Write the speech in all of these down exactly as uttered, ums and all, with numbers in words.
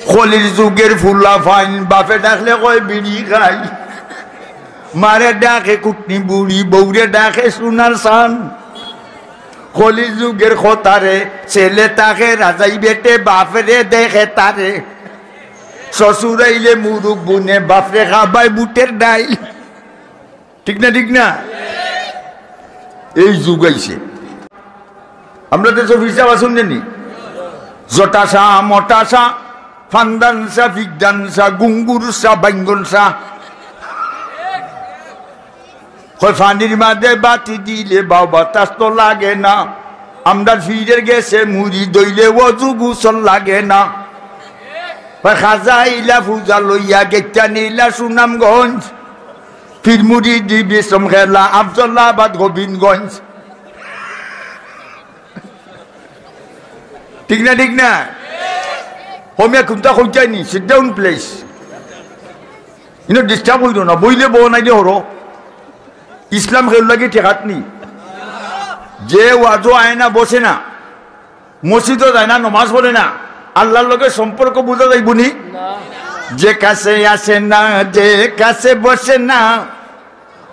কলির যুগের ফুলা ফাইন, বাপে ডাকলে কয় বিড়ি খাই। মারে ডাকে কুটনি বুড়ি, বউরে ডাকে সোনার সান। কলির যুগের খতারে, ছেলে তাকে রাজাই বেটে, বাপরে দেখে তারে। শ্বশুর আইলে মুরুগ বুনে, বাপরে খাবায় বুটের ডাইল। ঠিক না, ঠিক না? এই যুগ আইছে। আমরা দেশো ফিরসা বা শুনলেনি? জটাসা, মটাসা, ফান্দানসা, ফিকদানসা, গুঙ্গুরসা, বাইঙ্গনসা। কয় পানির মাঝে বাতি দিলে বাউ বাতাস তো লাগে না। আমরার ফিরের গেছে মুড়ি দইলে অজু গোসল লাগে না। কয় খাজা ইলা পূজা লইয়া গেটা নিলা সুনামগঞ্জ। পীর মুরিদি বিশম খেলা আফজলাবাদ গোবিন্দগঞ্জ। ঠিক না, ঠিক না? হোমে কুন্তা কইতাইনি, sit down please। ইনো disturb অইলো না, বইলে বও নাইলে হরো। ইসলাম কেউর লাগি ঠেকাত নি। যে ওয়াজো আয় না, বসে না, মসজিদো যায় না, নমাজ পড়ে না, আল্লাহর লগে সম্পর্ক বুঝা যাইবো নি? যে কাছে আসে না, যে কাছে বসে না,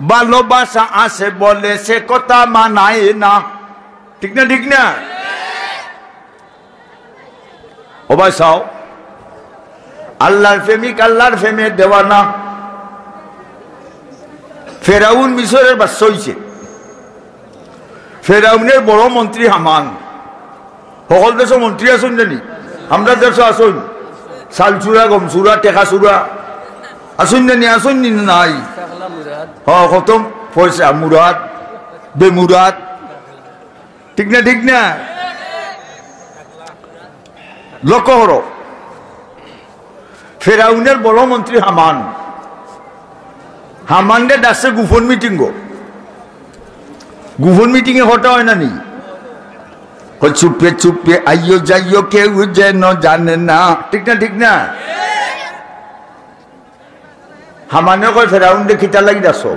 ভালোবাসা আছে বলে সে কথা মানায় না। ঠিক না, ঠিক না? ও ভাই চাও, আল্লাহর প্রেমিক, আল্লাহর প্রেমে দেওয়ানা। ফেরাউন মিশরের বাদশা অইছে। ফেরাউনের বড় মন্ত্রী হামান। হকল দেশো মন্ত্রী আছইন না নি? আমরার দেশো আছইন। চালচুরা, গমচুরা, টেকাচুরা। আছইন না নি? আছইন নি? নাই। হ, খতম পয়সা, মুরাদ, বেমুরাদ। ঠিক না, ঠিক না? লক্ষ্য করো, ফেরাউনের বড় মন্ত্রী হামান, হামানরে ডাকছে গোপন মিটিংগো। গোপন মিটিংয়ে কথা অয় না নি? কয়, "চুপে চুপে আইও যাইও, কেউ যেন জানে না।" ঠিক না, ঠিক না? হামানে কয়, "ফেরাউনরে কিতার লাগি ডাকছো?"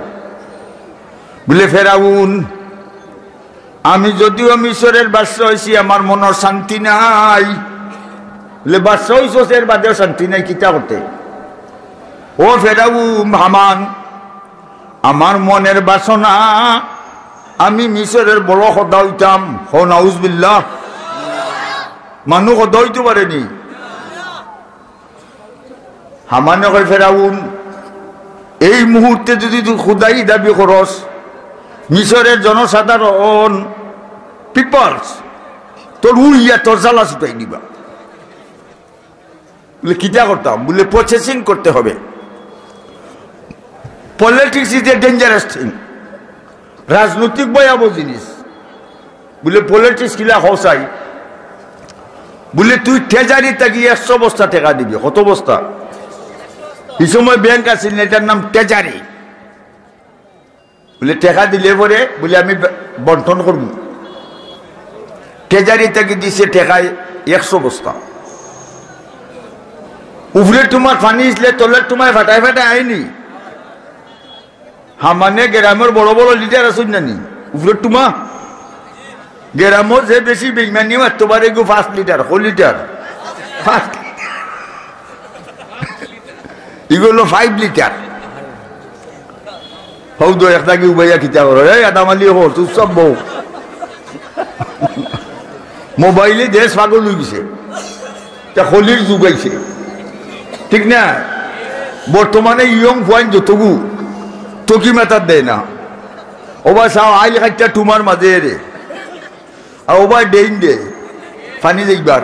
বুলে, "ফেরাউন, আমি যদিও মিশরের বাদশা অইছি, আমার মনর শান্তি নাই।" বুলে, "বাদশা অইছস, এর বাদেও শান্তি নাই, কিতা করতে?" "ও ফেরাউন, হামান, আমার মনের বাসনা, আমি মিশরের বড় খোদা অইতাম।" হ, নাউজুবিল্লাহ। মানুষ খোদা অইতো পারে নি? হামানে কয়, "ফেরাউন, এই মুহূর্তে যদি তুই খোদাই দাবি করস, মিশরের জনসাধারণ, peoples, তোর উড়িয়া তোর জ্বালা ছুটাই দিবা।" বুলে, "কিতা করতাম?" বুলে, "Processing করতে হবে। Politics is a dangerous thing।" রাজনৈতিক ভয়াবহ জিনিস। বুলে, "Politics কিলা কও চাই?" বুলে, "তুই treasury থাকি একশো বস্তা টেকা দিবি।" কত বস্তা? ই সময় ব্যাংক আছিল না, ইটার নাম treasury। বুলে, "টেকা দিলে পরে," বুলে, "আমি ব-, বন্টন করমু।" Treasury থাকি দিছে টেকায় একশো বস্তা। উপরে টুমার পানি ইসলে তলের টুমায় ফাটায় ফাটায় আইনি। হামানে গ্রামর বড় বড় leader আছইন না নি? উপরে টুমা। গ্রামর যে বেশি বেইমানি মারতো পারে গো পাঁচ লিটার, কয় লিটার? পাঁচ লিটার। ইগু অইলো five লিটার। হউ দো একটা কি উবাইয়া কিতা করো? এই আদাম আলী হো, তুই সব বউ। মোবাইলে দেশ পাগল অই গেছে। তা কলির যুগ আইছে। ঠিক না? বর্তমানে young ফুয়াইন যতগু, তকি মাতার দেয় না। ওবা চাও, আইল কাটটা টুমার মাঝে রে। আর ওবা ডেইন দে, পানি যাইবার।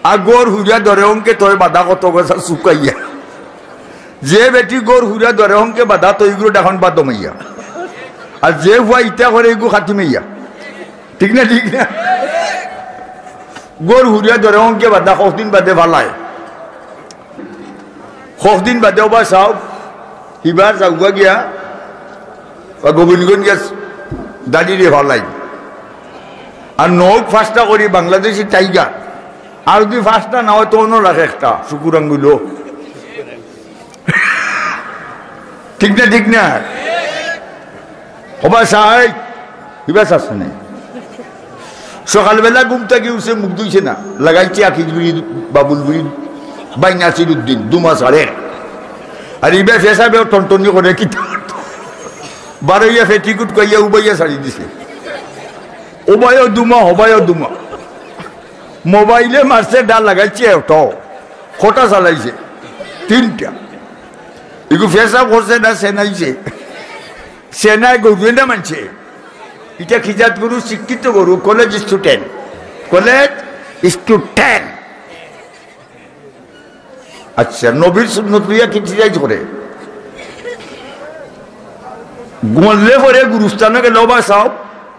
আর গর হুরিয়া ধরে অঙ্কে তয় বাধা কত গজা শুকাইয়া। যে বেটি গর হুরিয়া ধরে অঙ্কে বাধা তো ইগুলো ডাখন বাদ দমাইয়া। আর যে ফুয়া ইটা করে ইগু খাতি মাইয়া। ঠিক না, ঠিক না? গর হুরিয়া ধরে অঙ্কে বাদা কতদিন বাদে ফালায়। কতদিন বাদে ওবা চাও, হিবার যাওগা গিয়া, বা গোবিন্দগঞ্জ গিয়া দাঁড়িয়ে ফালাই। আর নখ পাঁচটা করি বাংলাদেশি টাইগার। আর যদি পাঁচটা না হয় তো অন্য রাখে একটা, শুকুর আঙ্গুলো। ঠিক না, ঠিক না? ওবা চাই, ইবা চাচ্ছে না। সকালবেলা ঘুম থাকি উঠছে, মুখ ধুইছে না, লাগাইছে আকিজ বিড়ি, বাবুল বিড়ি, ভাই নাসিরুদ্দিন দুমা ছাড়ের। আর ইবায় পেশাবেও টনটনি করে কিতা। বারইয়া পেটিকুট কইয়া উবাইয়া ছাড়ি দিছে। উবায়ও দুমা, হবায়ও দুমা। মোবাইলে মারছে, ডা লাগাইছে অটো। খটা চালাইছে। তিনটা। ইগু পেশাব করছে না সেনাইছে? সেনায় গরুয়ে না মানছে। ইটা খিজাত গরু, শিক্ষিত গরু, কলেজ স্টুডেন্ট। College student. আচ্ছা, নবীর সুন্নত লইয়া criticize করে। গলে পরে গুরুস্থানো গেলে, "ওবা সাহেব,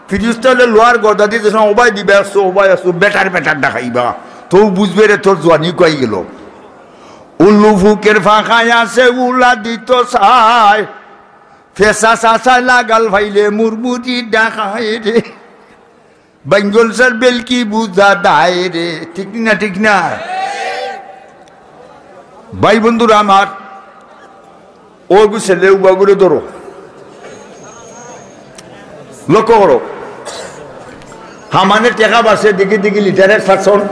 ফিরিস্তালে লোয়ার গদা দি দেশন, ওবায় দিবা একশো, ওবায় একশো, বেটার বেটার দেখাইবা। তো বুঝবে রে, তোর জোয়ানি কই গেল।" উল্লু ফুকের ফাঁকায় আছে, উলা দিত চায়। ফেসা চাচায় লাগাল ফাইলে, মুরমুরি ডাকায় রে। বেঙ্গল স্যার বেলকি বুঝা দায় রে, ঠিক না, ঠিক না? ভাই বন্ধুরা আমার, ওগু ছেলে উবাগুরে ধরো, লক্ষ্য করো। হামানে টেকা বাসে দিকে দিকে লিটারের শাসন।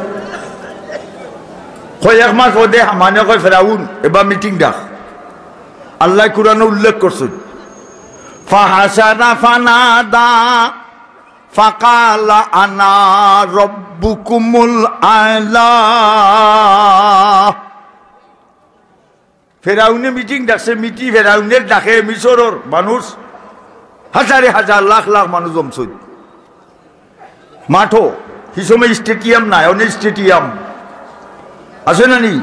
কয়েক মাস বাদে হামানে কয়, "ফেরাউন, এবার মিটিং ডাক।" আল্লাহ কোরআনে উল্লেখ করছইন, "ফাহাশারা ফানাদা।" ফাকালা আনা রব্বুকুমুল আলা। ফেরাউনে মিটিং ডাকছে, মিটি ফেরাউনের ডাকে মিশরর মানুষ হাজারে হাজার, লাখ লাখ মানুষ জমছইন। মাঠো, হি সময় স্টেডিয়াম নাই, অনেক স্টেডিয়াম আছে না নি?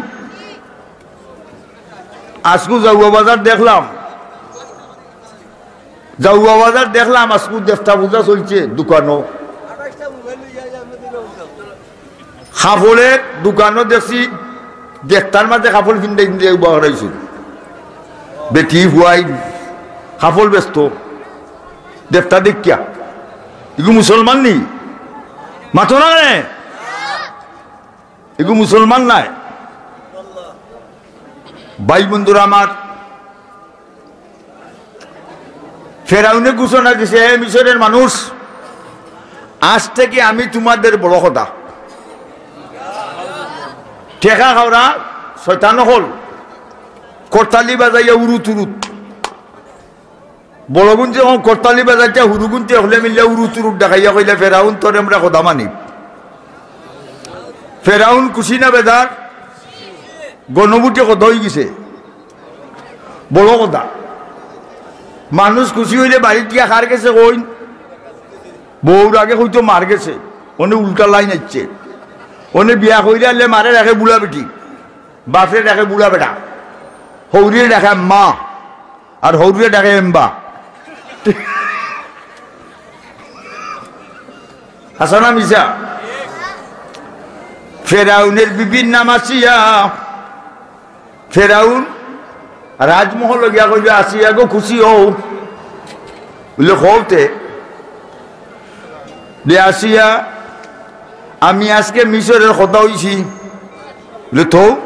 আজকু জাউয়া বাজার দেখলাম, জাউয়া বাজার দেখলাম, আজকু দেবতা পূজা চলছে দোকানো। কাপড়ের দোকানো দেখছি, দেবতার মাঝে কাপড় ফিন্দাই ফিন্দাই উবা করাইছে। বেটি হুয়াই কাপড় বেচতো, দেবতা দেখিয়া। ইগু মুসলমান নি? মাতো না কেনে? এগু মুসলমান নায়। ভাই বন্ধুরা আমার, ফেরাউনে ঘোষণা দিছে, "হে মিশরের মানুষ, আজ থেকে আমি তোমাদের বড় খোদা।" টেকা খাওরা শয়তান অকল, করতালি বাজাইয়া উরুত উরুত। বড়গুন যখন করতালি বাজাইতা, হুরুগুনতে অকলে মিললে উরুত উরুত ডাকাইয়া কইলা, "ফেরাউন, তোরে আমরা খোদা মানি।" ফেরাউন খুশি না বেজার? গণভোটে খোদা অইগেছে। বড় খোদা। মানুষ খুশি অইলে বাড়িত গিয়া কার গেছে কইন? বউর আগে কইতো মার গেছে। অনে উল্টা লাইন আইছে। অনে বিয়া কইরা আইলে মারে ডাকে বুড়া বেটি, বাপরে ডাকে বুড়া বেটা, হউরিরে ডাকে মা, আর হউরিরে ডাকে এম্বা। হাছা না মিছা? ফেরাউনের বিবির নাম আসিয়া। ফেরাউন রাজমহল গিয়া কইল, "আসিয়া গো, খুশি অও।" বুলে, "কওতে।" বুলে, "আসিয়া, আমি আজকে মিশরের খোদা অইছি।" বুলে, "তো?"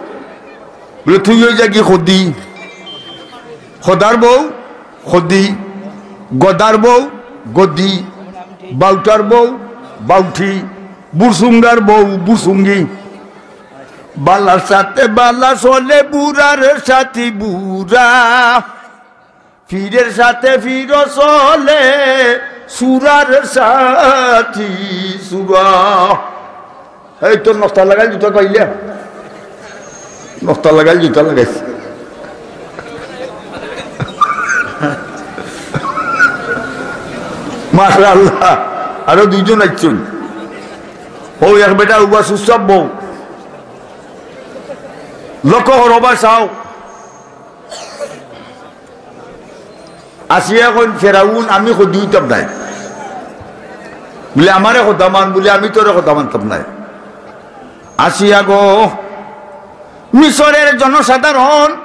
বুলে, "তুই অই যাগি খোদি।" খোদার বউ খোদি, গদার বউ গদি, বাউটার বউ বাউটি, বুরসুঙ্গার বউ বুরসুঙ্গি। বালার সাথে বালা চলে, বুড়ার সাথী বুড়া। পীরের সাথে পীর চলে, সুরার সাথী সুরা। এই তোর নক্তা লাগাইল জুতা কইলে, নক্তা লাগাইল জুতা লাগাইছে। মাশাআল্লাহ, আরো দুইজন আইছইন। ও এক বেটা উবা সুসাব বউ। লক্ষ্য করো বা চাও। আসিয়া কইন, "ফেরাউন, আমি খোদি অইতাম নায়।" বুলে, "আমারে খোদা মান।" বুলে, "আমি তোরে খোদা মানতাম নায়।" আসিয়া গো, মিশরের জনসাধারণ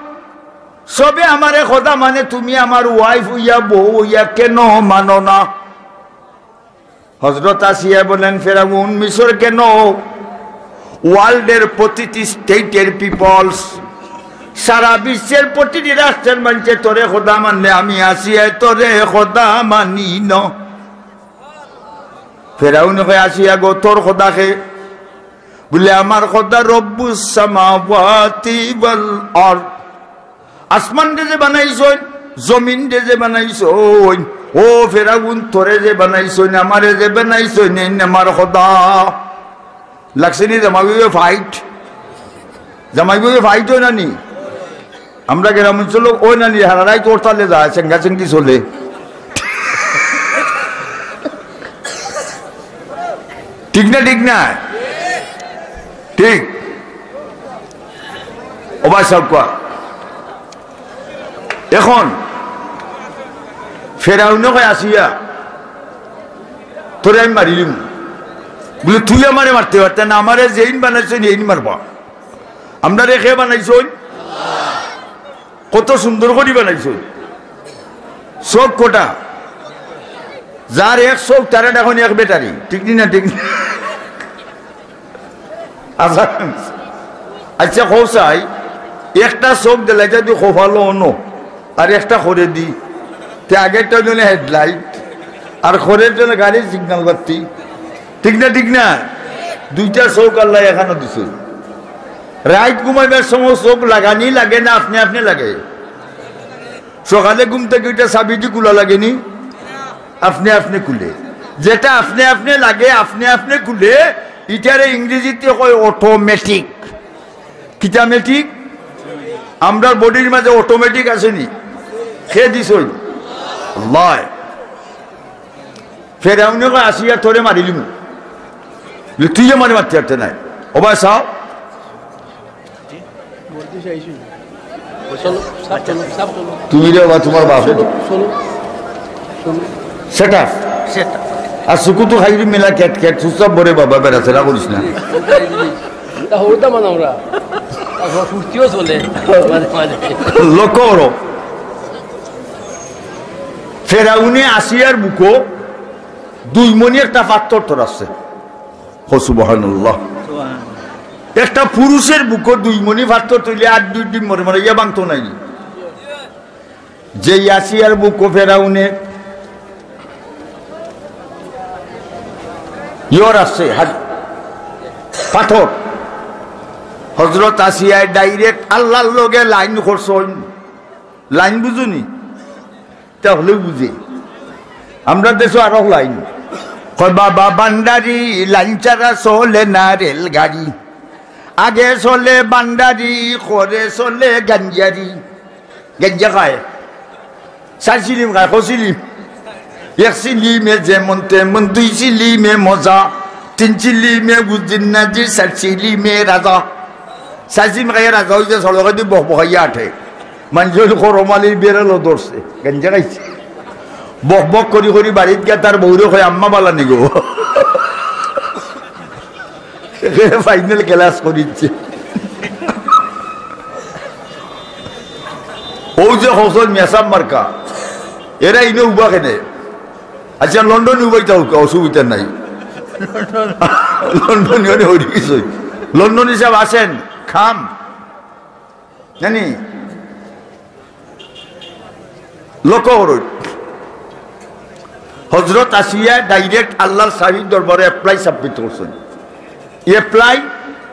সবে আমারে খোদা মানে, তুমি আমার ওয়াইফ অইয়া, বউ অইয়া কেন মানো না? হজরত আসিয়া বলেন, "ফেরাউন, মিশর কেন, ওয়ার্ল্ডের প্রতিটি স্টেটের পিপলস, সারা বিশ্বের প্রতিটি রাষ্ট্রের মানষে তোরে খোদা মানলে আমি আসিয়ায় তোরে খোদা মানি না।" ফেরাউন কয়, "আসিয়া গো, তোর খোদা কে?" বুলে, "আমার খোদা রব্বুস সামাওয়াতি ওয়াল আরদ।" আসমানরে যে বানাইছইন, জমিনরে যে বানাইছইন, ও ফেরাউন, তোরে যে বানাইছইন, আমারে যে বানাইছইন, এইন আমার খোদা। লাগছে নি জামাই বউয়ে ফাইট? জামাই বউয়ে ফাইট অয় না নি? আমরা গ্রাম অঞ্চল অয় না নি, হারা রাইত হরতালে যায়, চেঙ্গা চেঙ্গি চলে। ঠিক না, ঠিক না? ঠিক। ও ভাই সাব কওয়া। এখন ফেরাউনে কয়, "আসিয়া, তোরে আমি মারিলিমু।" বুলে, "তুই আমারে মারতে পারতে না, আমারে যেইন বানাইছইন, এইন মারবা। আমরারে কে বানাইছইন? কত সুন্দর করি বানাইছইন। চউখ কটা? যার এক চউখ, তারে ডাকইন এক ব্যাটারি।" ঠিক নি না? ঠিক নি? আচ্ছা, আচ্ছা, কও চাই, একটা চউখ দিলাইতা দি কপালো অনো, আর একটা খরেদি, তে আগেরটা অইলো নে হেডলাইট, আর খরেরটা অইলো গাড়ির সিগনাল বাতি। ঠিক না, ঠিক না? দুইটা চউখ আল্লায় একখানো দিছে। রাইত ঘুমাইবার সময় চউখ লাগানি লাগে না, আপনে আপনে লাগে? সকালে ঘুম থাকি উঠি চাবিদি খুলা লাগে নি? আপনে আপনে খুলে। যেটা আপনে আপনে লাগে, আপনে আপনে খুলে, ইটারে ইংরেজিতে কয় অটোমেটিক। কিতা মেটিক? আমরার বডির মাঝে অটোমেটিক আছে নি? কে দিছইন? আল্লায়। ফেরাউনে কয়, "আসিয়া, তোরে মারিলিমু।" বুলে, "তুই আমারে মারতে পারতে নায়।" ও ভাই সাব, চলো, সাব চলো, সাব চলো। তুমি রে বাবা, তোমার বাপ। চলো, চলো, চলো। সেটা। সেটা। আর সুকুতু খাইরি মিলা ক্যাট ক্যাট, সুসব বরে বাবা, বেড়াছেড়া করিস না। তা হইতাম না আমরা। তারপর ফুর্তিও চলে মাঝে মাঝে। লক্ষ্য করো, ফেরাউনে আসিয়ার বুকো দুই মণি একটা পাথর থর আছে। কও সুবহানাল্লাহ। একটা পুরুষের বুকো দুই মণি পাথর থইলে আর দুই দিন মরে মরে ইয়া ভাঙতো নাই। যে আসিয়ার বুকো ফেরাউনে ইয়র আছে, হাজ-, পাথর। হজরত আসিয়ায় ডাইরেক্ট আল্লাহর লগে লাইন করছইন। লাইন বুঝো নি? তা হলেও বুঝে। আমরার দেশো আরো লাইন। কয়, "বাবা ভান্ডারি, লাইন ছাড়া চলে না রেলগাড়ি। আগে চলে ভান্ডারি, খরে চলে গাঞ্জারি।" গাঞ্জা খায়। চাইর চিলিম খায়, কয় চিলিম? এক চিলিমে যেমন তেমন, দুই চিলিমে মজা, তিন চিলিমে বুঝিন না যে, চাইর চিলিমে রাজা। চাইর চিলিম খাইয়া রাজা অইছে, সড়কেদি বকবকাইয়া আটে। মানষে অইল করমালির বেড়ালো ধরছে, গাঞ্জা খাইছে। বকবক করি করি বাড়িত গিয়া তার বউরে কয়, "আম্মা বালা নি গো?" ফাইনাল ক্লাস করিচ্ছে। ও যে হোসেন মেসাব মার্কা, এরা ইনো উবা কেনে? আচ্ছা, লন্ডনে উবাইতা হোক, অসুবিধা নাই। লন্ডনে অনে হরি কিছু। লন্ডন হিসাব আছেন, খাম। জানি? লক্ষ্য করইন, হজরত আসিয়া ডাইরেক্ট আল্লাহর সাবির দরবারে apply submit করছইন। Apply,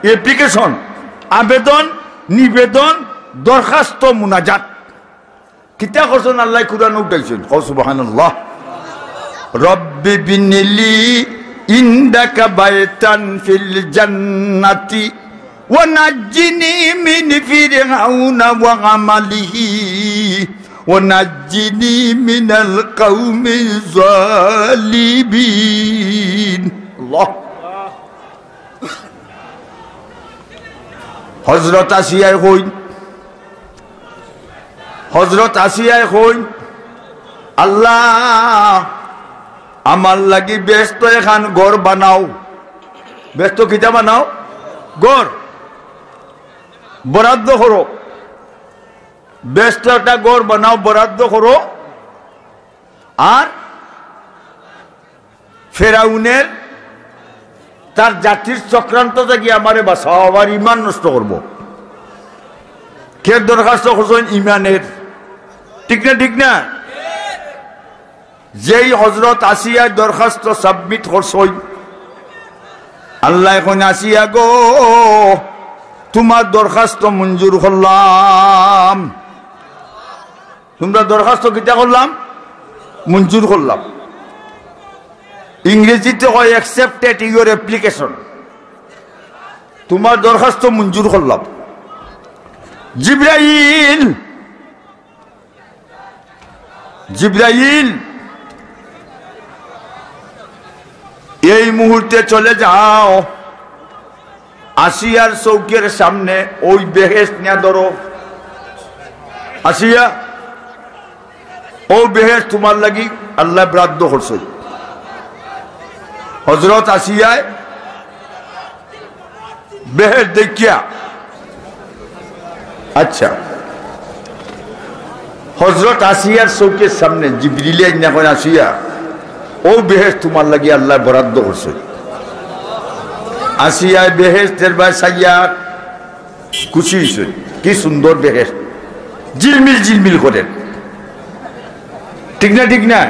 application, আবেদন, নিবেদন, দরখাস্ত, মুনাজাত। কিতা করছইন? আল্লায় কুরআনো উঠাইছইন। কও সুবহানাল্লাহ। রব্বি বিনিলি ইনদাকা বাইতান ফিল জান্নাতি ওয়া নাজ্জিনি মিন ফিরআউনা ওয়া আমালিহি ওয়া নাজ্জিনি মিনাল কাউমিজ জালিমিন। আল্লাহ। হজরত আসিয়ায় কইন, হজরত আসিয়ায় কইন, "আল্লাহ, আমার লাগি বেহেস্তো এখান ঘর বানাও।" বেহেস্তো কিতা বানাও? ঘর বরাদ্দ করো। বেহেস্তো একটা ঘর বানাও, বরাদ্দ করো। আর ফেরাউনের তার জাতির চক্রান্ত থাকি আমারে বাঁচাও, আমার ইমান নষ্ট করবো। কে দরখাস্ত করছইন? ইমানের। ঠিক না, ঠিক না? যেই হজরত আসিয়ায় দরখাস্ত submit করছইন, আল্লায় কইন, "আসিয়া গো, তুমার দরখাস্ত মঞ্জুর করলাম।" তুমরার দরখাস্ত কিতা করলাম? মঞ্জুর করলাম। ইংরেজিতে কয়, "Accepted your application।" তুমার দরখাস্ত মঞ্জুর করলাম। জিব্রাইল, জিব্রাইল, এই মুহূর্তে চলে যাও, আসিয়ার চউখর সামনে অউ বেহেশত নিয়া ধরো। আসিয়া, অউ বেহেশত তুমার লাগি আল্লায় বরাদ্দ করছইন। হজরত আসিয়ায় বেহেশত দেখিয়া, আচ্ছা, হজরত আসিয়ার চউখর সামনে জিব্রাইলে আইয়া কইন, "আসিয়া, অউ বেহেশত তুমার লাগি আল্লায় বরাদ্দ করছইন।" আসিয়ায় বেহেশতর বায় চাইয়া খুশি অইছইন, কি সুন্দর বেহেশত, ঝিলমিল ঝিলমিল করের, ঠিক না? ঠিক না?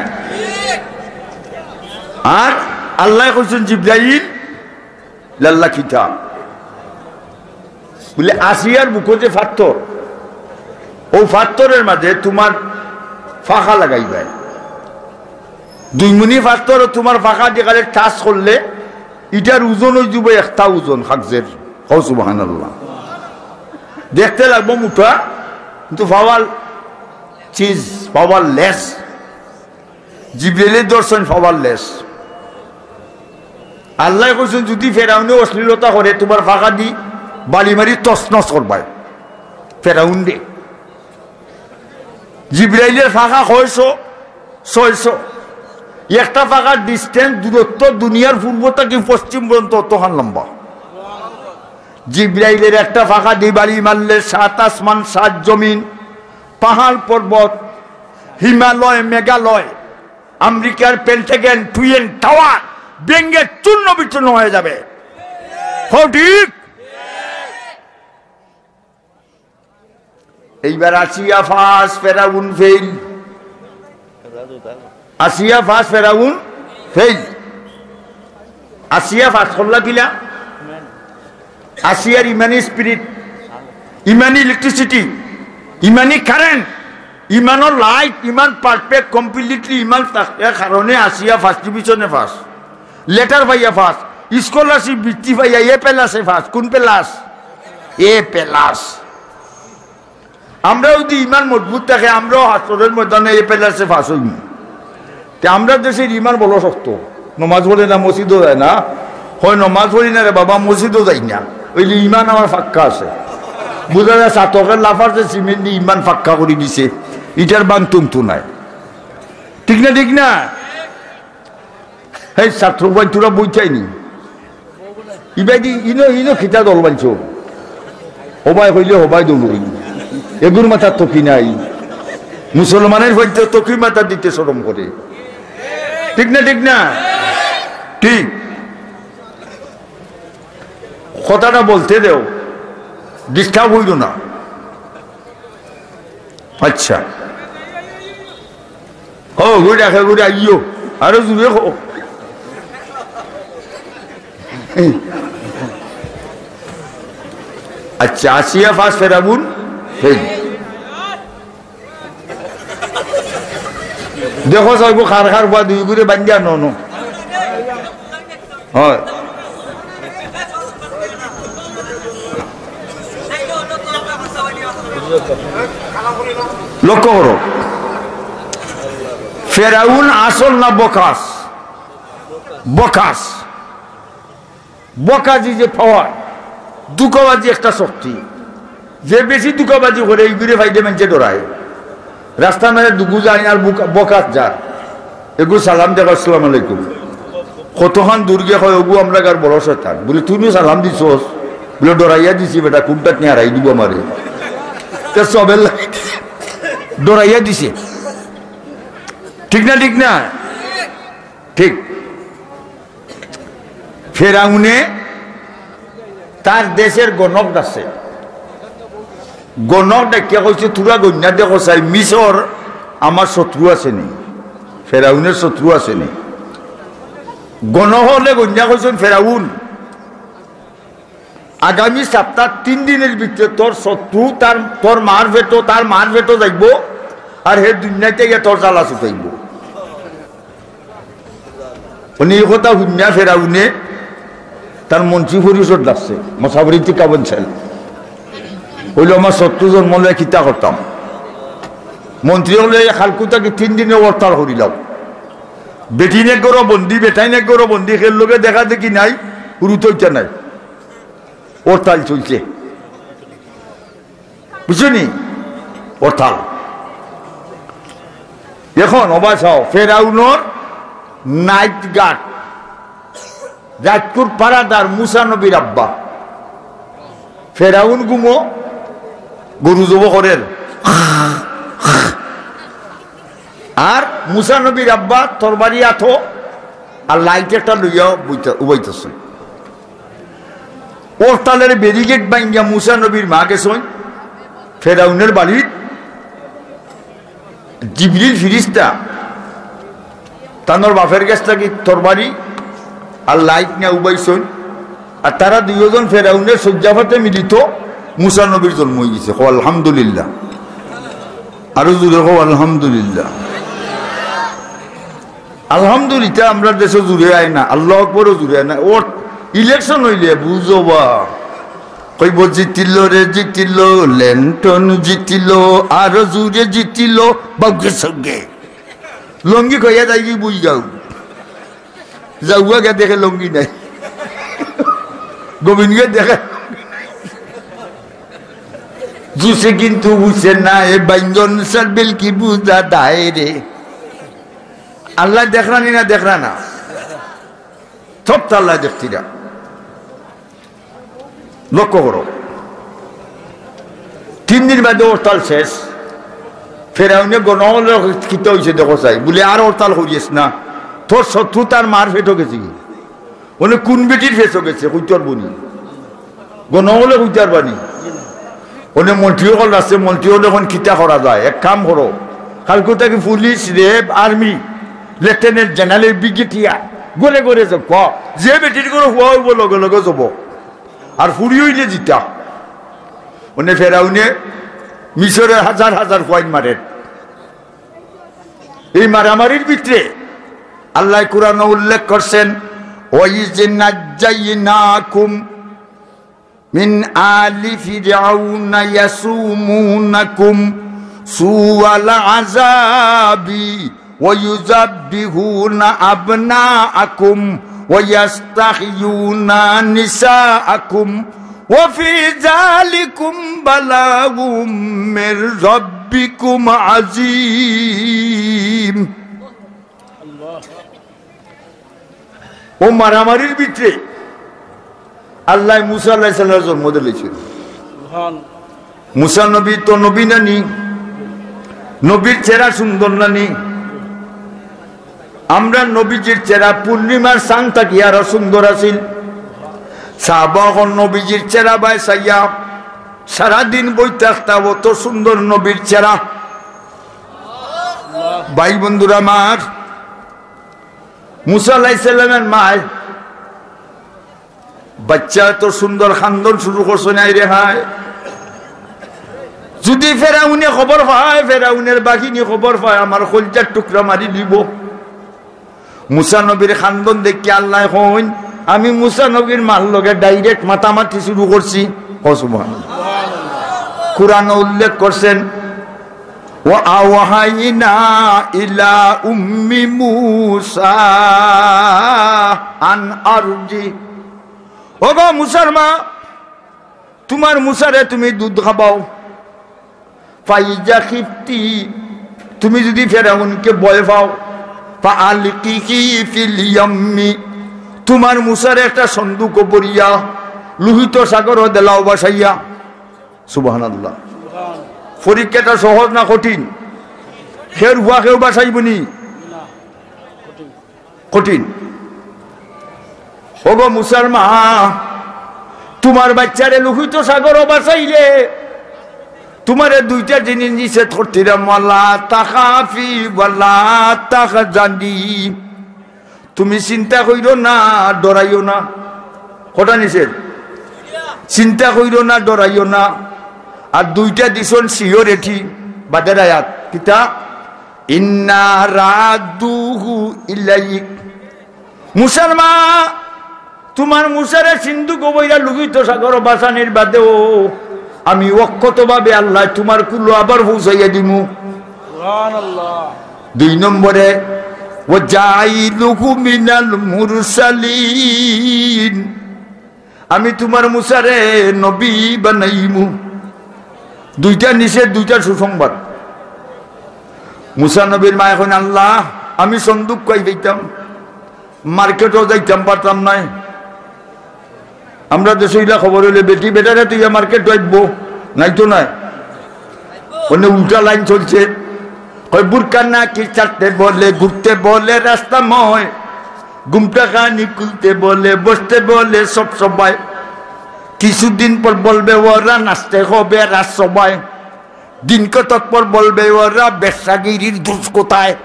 আর আল্লায় কইছইন, "জিব্রাইল, লাল্লা কিতা?" বুলে, "আসিয়ার বুকো যে ফাত্তর, অউ ফাত্তরর মাজে তুমার ফাখা লাগাইবায়। দুই মুনি ফাত্তর তুমার ফাখা দি খালি touch করলে ইটার ওজন অইযিবো একটা ওজন কাগজর।" কও সুবহানাল্লাহ। দেখতে লাগবো মুটা, কিন্তু power চিজ, powerless। জিব্রাইলে ধরছইন powerless। আল্লায় কইছইন, "যুদি ফেরাউনে অশ্লীলতা করে, তুমার ফাখা দি বাড়ি মারি তছনছ করবায় ফেরাউনরে।" জিব্রাইলর ফাখা কয়শো? ছয়শো। একটা ফাখার distance, দূরত্ব দুনিয়ার পূর্ব থাকি পশ্চিম পর্যন্ত অতখান লম্বা। জিব্রাইলর একটা ফাখা দি বাড়ি মারলে সাত আসমান, সাত জমিন, পাহাড় পর্বত, হিমালয়, মেঘালয়, আমেরিকার পেন্টাগন, টুয়েন টাওয়ার ভেঙে চূর্ণ বিচূর্ণ হয়ে যাবে। হো ঠিক? এইবার আসিয়া পাস, ফেরাউন ফেইল। আসিয়া পাস, ফেরাউন ফেইল। আসিয়া পাস করলা কিলা? আসিয়ার ইমানি spirit, ইমানি electricity, ইমানি current, ইমানর light, ইমান perfect, completely ইমান থাকার কারণে আসিয়া first division-এ পাস, letter পাইয়া পাস, scholarship বৃত্তি পাইয়া A plus-এ পাস। কোন plus? A plus। আমরাও যুদি ইমান মজবুত থাকে, আমরাও হাশরর ময়দানে A plus-এ পাস অইমু। তে আমরার দেশর ইমান বড় শক্ত, নমাজ পড়ে না, মসজিদও যায় না, কয় নমাজ পড়ি না রে বাবা, মসজিদও যাই না, অইলে ইমান আমার পাক্কা আছে। বুঝা যায় চাতকের লাফার যে সিমেন্ট দি ইমান পাক্কা করি দিছে, ইটার বান তুমতু নাই। ঠিক না? ঠিক না? হেই ছাত্র ভাই, তোরা বই চাইনি। ইবাদি ইনো, ইনো খিতা দল বানছো? হবায় কইলে হবায় দল কই। এগুর মাথাত তকি নাই। মুসলমানের ভাইতে তকি মাথা দিতে শরম করে। ঠিক না, ঠিক না? ঠিক। কথাটা বলতে দেও, disturb অইল না। আচ্ছা। ও, ঘুরে আসে, ঘুরে আইও। আরো জুড়ে কও। আচ্ছা, আসিয়া পাস, ফেরাউন ফেইল। দেখো, চাইবো খার খার বা দুই ঘুরে বান্ধিয়া ন ন। হয়। লক্ষ্য করো, ফেরাউন আসল না বকাস? বকাস। বকাজি যে power, ধোঁকাবাজি একটা শক্তি। যে বেশি ধোঁকাবাজি করে, এইগুরে ফাইদে মানষে ডরায়। রাস্তা মাঝে দুগু যায় আর বুকা-, বকাত যার। এগু সালাম দেখ, "আসসালামু আলাইকুম।" কতখান দূর গিয়া কয়, "ওগু আমরা গার বড় শয়তান।" বলে, "তুইও সালাম দিছস?" বলে, "ডরাইয়া দিছি বেটা, কোনটা নিয়া হারাই দিব আমারে।" তে সবের লাগি ডরাইয়া দিছে। ঠিক না, ঠিক না? ঠিক। ফেরাউনে তার দেশের গণক ডাকছে। গণক ডাকিয়া কইছে, "তোরা গইন্যা দেখো চাই, মিশর আমার শত্রু আছে নি, ফেরাউনের শত্রু আছে নি?" গণক অকলে গইন্যা কইছইন, "ফেরাউন, আগামী সপ্তাহ তিন দিনর ভিতরে তোর শত্রু তার, তোর মার পেটো, তার মার পেটো যাইবো, আর হে দুনিয়াতে গিয়া তোর জ্বালা ছুটাইবো। উনি এই কথা হুনিয়া ফেরাউনে তার মন্ত্রী পরিষদ ডাকছে, মশাবরী টিকা বলছেন, কইলো, "আমার শত্রু জন্ম লইয়া কিতা করতাম?" মন্ত্রী অকলে, "এই কালকু থাকি তিন দিনে হরতাল করিলাও, বেটিন এক ঘরো বন্দি, বেটাইন এক ঘরো বন্দি, কেউর লগে দেখা দেখি নাই, হুরুতা ইতা নাই, হরতাল চলছে।" বুঝছো নি? হরতাল। এখন ওবা চাও, ফেরাউনর নাইট গার্ড, রাইতকুর পাহারাদার মুসা নবীর আব্বা। ফেরাউন ঘুমো, গরু জবো করের। আর মুসা নবীর আব্বা তরবারি আতো, আর লাইট একটা লইয়া বইতা-, উবাইতাছে। হরতালর ব্যারিকেড ভাঙ্গিয়া মুসা নবীর মা গেছইন ফেরাউনর বাড়িত। জিবরিল ফিরিস্তা তানর বাপের গেছ থাকি তরবারি আর লাইট নিয়া উবাইছইন। আর তারা দুইজন ফেরাউনর শয্যাপাতে মিলিত মুসা নবীর জন্ম অইগেছে। কও আলহামদুলিল্লাহ। আরো জোরে কও আলহামদুলিল্লাহ। আলহামদুলিল্লাহ আমরার দেশো জুড়ে আয় না, আল্লাহু আকবরও জুড়ে আয় না। ওর ইলেকশন অইলে বুঝবা, কইবো, "জিতিল রে জিতিল, লেন্টন জিতিল, আরো জুড়ে জিতিল, বাউকে সঙ্গে।" লঙ্গি কইয়া যাইগি বুঝ যাও, যাওয়া গিয়া দেখে লঙ্গি নাই, গোবিন্দ গিয়া দেখে জুসে কিন্তু বুঝে না, এ বাইঞ্জন সার বেলকি বুঝা দায় রে। আল্লাহ দেখরা নি না, দেখরা না? সব তো আল্লাহ দেখতিরা। লক্ষ্য করো, তিন দিন বাদে হরতাল শেষ। ফেরাউনে গণহলে কিতা অইছে দেখো চাই, বলে, "আর হরতাল করিস না, তোর শত্রু তার মার পেটো গেছে কি?" অনে কোন বেটির পেটো গেছে, কইতর বনি। গণহলে কইতর বানি। অনে মন্ত্রী অকল আছে, মন্ত্রী অকল এখন কিতা করা যায়? এক কাম করো, কালকু থাকি police, RAB, army, lieutenant general, brigadier, ঘরে ঘরে যাও, কও, যে বেটির ঘরো পুয়া অইবো লগে লগে যাবো। আর ফুরি অইলে জিতা। অনে ফেরাউনে মিশরর হাজার হাজার পুয়াইন মারের। এই মারামারির ভিতরে আল্লাহ কোরআনে উল্লেখ করছেন, "ওয়াইজ নাজ্জাইনাকুম মিন আলি ফিরআউনা ইয়াসুমুনাকুম সুআল আযাবি ওয়া ইউযাব্বিহুনা আবনাআকুম ওয়া ইয়াস্তাহইয়ুনা নিসাআকুম ওয়া ফি যালিকুম বালাউম মির রাব্বিকুম আযীম।" ও মারামারির ভিতরে আল্লাহ মুসা আলাইহিস সালামের জন্ম দিলাইছইন। মুসা নবী তো নবী না নি? নবীর চেহারা সুন্দর না নি? আমরা নবীজির চেহারা পূর্ণিমার চান থাকি আরো সুন্দর আছিল। সাহাবা অকল নবীজির চেহারা বায় চাইয়া সারাদিন বই থাকতা, অত সুন্দর নবীর চেহারা। ভাই বন্ধুরা আমার, মুসা আলাইহিস সালামের মায় বাচ্চা এত সুন্দর কান্দন শুরু করছে নাই রে হায়। যদি ফেরাউনে খবর পায়, ফেরাউনের বাহিনী খবর পায়, আমার কলিজার টুকরা মারি দিব। মুসা নবীর কান্দন দেখি আল্লাহ কইন, "আমি মুসা নবীর মার লগে ডাইরেক্ট মাতামাতি শুরু করছি।" ও সুবহানাল্লাহ। কোরআনে উল্লেখ করছেন, "ওয়া আওহাইনা ইলা উম্মি মুসা আন আরজি।" ওগো মুসার মা, তুমার মুসারে তুমি দুধ খাবাও। ফাইজা খিফতি, তুমি যদি ফেরাউনকে ভয় পাও, ফা আলকিহি ফিল ইয়াম্মি, তুমার মুসারে একটা সন্দুকো ভরিয়া লোহিত সাগরো দেলাও ভাসাইয়া। সুবহানাল্লাহ। পরীক্ষাটা সহজ না কঠিন? কেউর পুয়া কেউ ভাসাইবো নি? কঠিন। ওগো মুসার মা, তুমার বাচ্চারে লোহিত সাগরো ভাসাইলে তুমারে দুইটা জিনিস নিষেধ করছিলাম, ওয়ালা তাখাফি ওয়ালা তাহজানি। তুমি চিন্তা কইরো না, ডরাইও না। কটা নিষেধ? চিন্তা কইরো না, ডরাইও না। আর দুইটা দিছইন সিওরিটি, বাদের আয়াত। কিতা? ইন্না রাদ্দুহু ইলাইক। মুসার মা, তুমার মুসারে সিন্ধু গভৈরা লুহিত সাগর বাসানির বাদেও আমি অক্ষতভাবে আল্লায় তুমার কুলো আবার পৌঁছাইয়া দিমু। সুবহানাল্লাহ। দুই নম্বরে, ওয়া জাইলুহু মিনাল মুরসালিন, আমি তুমার মুসারে নবী বানাইমু। দুইটা নিষেধ, দুইটা সুসংবাদ। মুসা নবীর মায়ে কইন, "আল্লাহ, আমি সন্দুক কই পাইতাম, মার্কেটও যাইতাম পারতাম নায়।" আমরা দেশো ইলা খবর অইলে বেটি বেটারে তুই মার্কেট আইবো, নাই তো নায়। অনে উল্টা লাইন চলছে। কয়, "বুরকা নাকি ছাড়তে বলে, ঘুরতে বলে রাস্তা ময়, ঘুমটা খানি খুলতে বলে, বসতে বলে সব সবাই। কিছুদিন পর বলবে ওরা নাচতে হবে রাজসভায়। দিন কতক পর বলবে ওরা বেশ্যাগিরির দুষ কোথায়,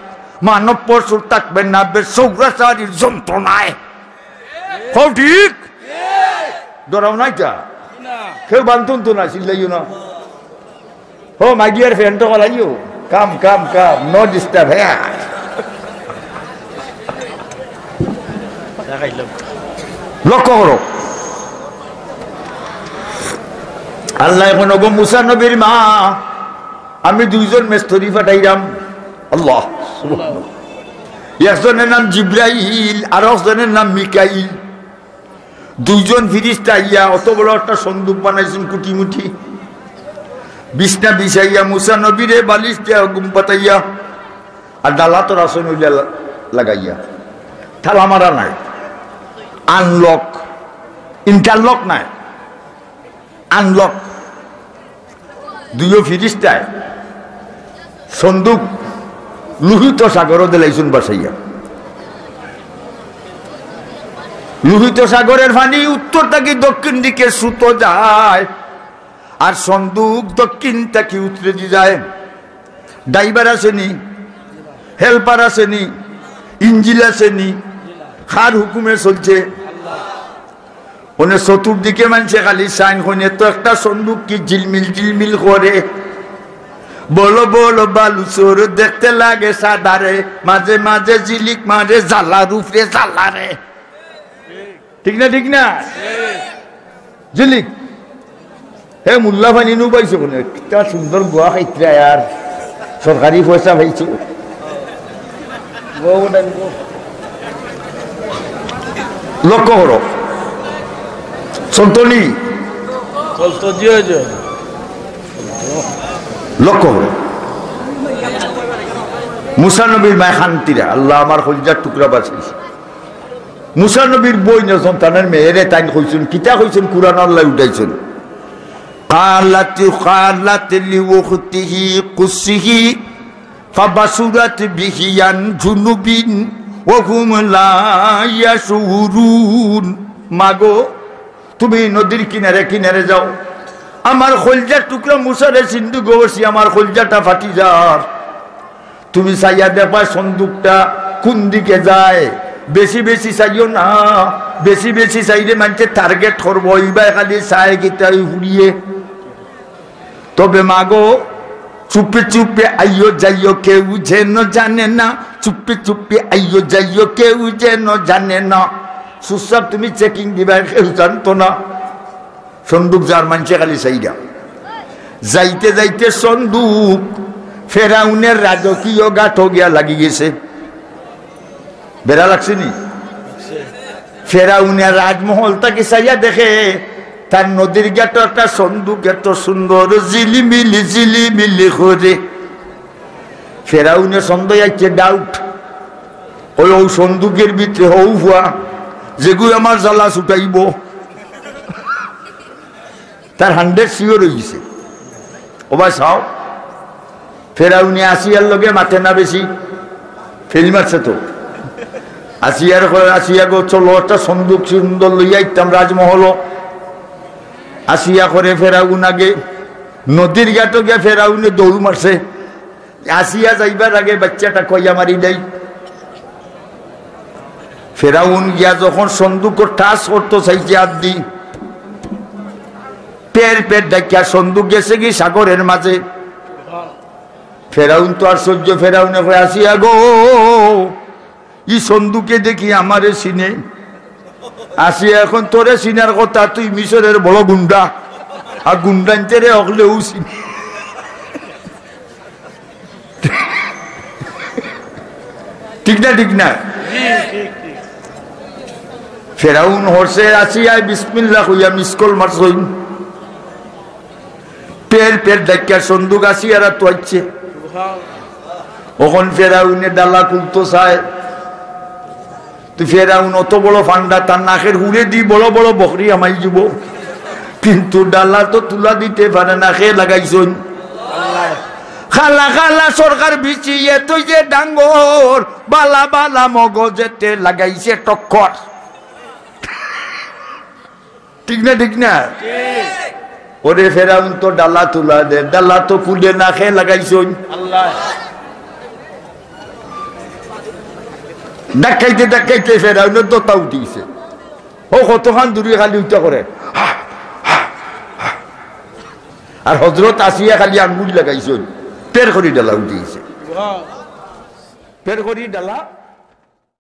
মানব পশুর থাকবে না বেশ সৌরাচারীর যন্ত্রণায়।" কও ঠিক? ডরাও না ইটা। কেউ বান্ধন তো না, চিল্লাইও না। ও মাই ডিয়ার ফ্রেন্ড তো বলাইও, কাম কাম কাম, নো ডিস্টার্ব। হ্যাঁ, লক্ষ্য করো, আল্লায় কইন, "ওগো মুসা নবীর মা, আমি দুইজন মেস্তরি পাঠাইরাম।" আল্লাহ, একজনের নাম জিব্রাইল, আর একজনের নাম মিকাইল। দুইজন ফিরিস্তা আইয়া অত বড় একটা সন্দুক বানাইছইন কুটিমুটি। বিছনা বিছাইয়া মুসা নবীরে বালিশ দিয়া ঘুম পাতাইয়া, আর ডালা তো রাসন অইলা লাগাইয়া। তালা মারা নাই, আনলক, ইন্টারলক নাই, আনলক। দুইও ফিরিস্তায় সন্দুক লুহিত সাগরো দিলাইছইন বাসাইয়া। লুহিত সাগরের পানি উত্তর থাকি দক্ষিণ দিকে ছুটো যায়, আর সন্দুক দক্ষিণ থাকি উত্তরেদি যায়। ড্রাইভার আছে নি, হেল্পার আছে নি, ইঞ্জিন আছে নি, কার হুকুমে চলছে? অনে চতুর্দিকে মানষে খালি চাইন, কইন, "এত একটা সন্দুক কি ঝিলমিল ঝিলমিল করে, বড় বড় বালুচর দেখতে লাগে সাদারে, মাঝে মাঝে ঝিলিক মারে জ্বালার উপরে জ্বালারে।" ঠিক না, ঠিক না? ঝিলিক। হে মুল্লা পানি নু পাইছো কোনে? কিতা সুন্দর গুয়া খাইতরা আর সরকারি পয়সা পাইছো। লক্ষ্য করো, সন্তনি। লক্ষ্য করো, মুসা নবীর মায় কান্দিরা, "আল্লাহ, আমার কলিজার টুকরা বাঁচাইছে।" মুসা নবীর বইন একজন, তান মেয়েরে তাইন কইছইন, কিতা কইছইন, কুরআনো আল্লায় উঠাইছইন। قالت، قالت لأخته قصيه فبصرت به عن جنب وهم لا يشعرون। মাগো, তুমি নদীর কিনারে কিনারে যাও, আমার কলিজার টুকরা মুসারে সিন্ধু গভৈছি, আমার কলিজাটা ফাটি যার। তুমি চাইয়া দেখবায় সন্দুকটা কুন দিকে যায়। বেশি বেশি চাইও না, বেশি বেশি চাইলে মানষে টার্গেট করবো, ইবায় খালি চায় কিতা অউ ফুড়িয়ে। তবে মাগো, চুপে চুপে আইও যাইও, কেউ যেন জানে না, চুপে চুপে আইও যাইও, কেউ যেন জানে না। চুপচাপ তুমি চেকিং দিবায়, কেউ জানতো না। সন্দুক যার, মানষে খালি চাইরা। যাইতে যাইতে সন্দুক ফেরাউনের রাজকীয় ঘাটো গিয়া লাগি গেছে। বেড়া লাগছে নি? ফেরাউনের রাজমহল থাকি চাইয়া দেখে, তার নদীর ঘাটো একটা সন্দুক, এত সুন্দর ঝিলিমিলি ঝিলিমিলি করে। ফেরাউনের সন্দেহ আইছে, ডাউট। ওই, ওই সন্দুকের ভিতরে হউ ফুয়া, যেগু আমার জ্বালা ছুটাইবো। তার হান্ড্রেড শিওর অই গেছে। ও ভাই চাও, ফেরাউনে আসিয়ার লগে মাতে না বেশি, ফেল মারছে তো। আসিয়ার কয়, "আসিয়া গো, চলো, একটা সন্দুক সুন্দর লইয়া আইতাম রাজমহল।" আসিয়া করে ফেরাউন আগে, নদীর ঘাটো গিয়া ফেরাউনে দৌড় মারছে। আসিয়া যাইবার আগে বাচ্চাটা কইয়া মারি দেয়। ফেরাউন গিয়া যখন সন্দুকো টাচ করতো চাইছে আত দি, পের পের ডাকিয়া সন্দুক গেছেগি সাগরের মাঝে। ফেরাউন তো আর সহ্য, ফেরাউনে কয়, "আসিয়া গো, ই সন্দুকে দেখি আমারে চিনে।" আসিয়া, এখন তোরে চিনার কথা, তুই মিশরের বড় গুন্ডা, আর গুন্ডাইন্তরে হকলেউ চিনে। ঠিক না, ঠিক না? ফেরাউন হরছে, আসিয়ায় বিসমিল্লাহ কইয়া মিস কল মারছইন। পের পের ডাকিয়া সন্দুক আসিয়ার আতো আইছে। অখন ফেরাউনে ডালা খুলতো চায়, তো ফেরাউন অত বড় ফান্ডা, তার নাকের হুড়েদি বড় বড় বকরি হামাই যিবো, কিন্তু ডালা তো তুলা দিতে পারে না। কে লাগাইছইন? কালা কালা সরকার বিছিয়ে তুই যে ডাঙ্গর, বালা বালা মগজেতে লাগাইছে টক্কর। ঠিক না, ঠিক না? ওরে ফেরাউন তো ডালা তুলা দে, ডালা তো খুলে না। কে লাগাইছইন? আল্লাহ। ডাকাইতে ডাকাইতে ফেরাউনের দতা উঠিছে। ও কতখান দূরে খালি উঠা করে, আর হজরত আসিয়া খালি আঙ্গুল লাগাইছইন, পের করি ডালা উঠিছে। পের করি ডালা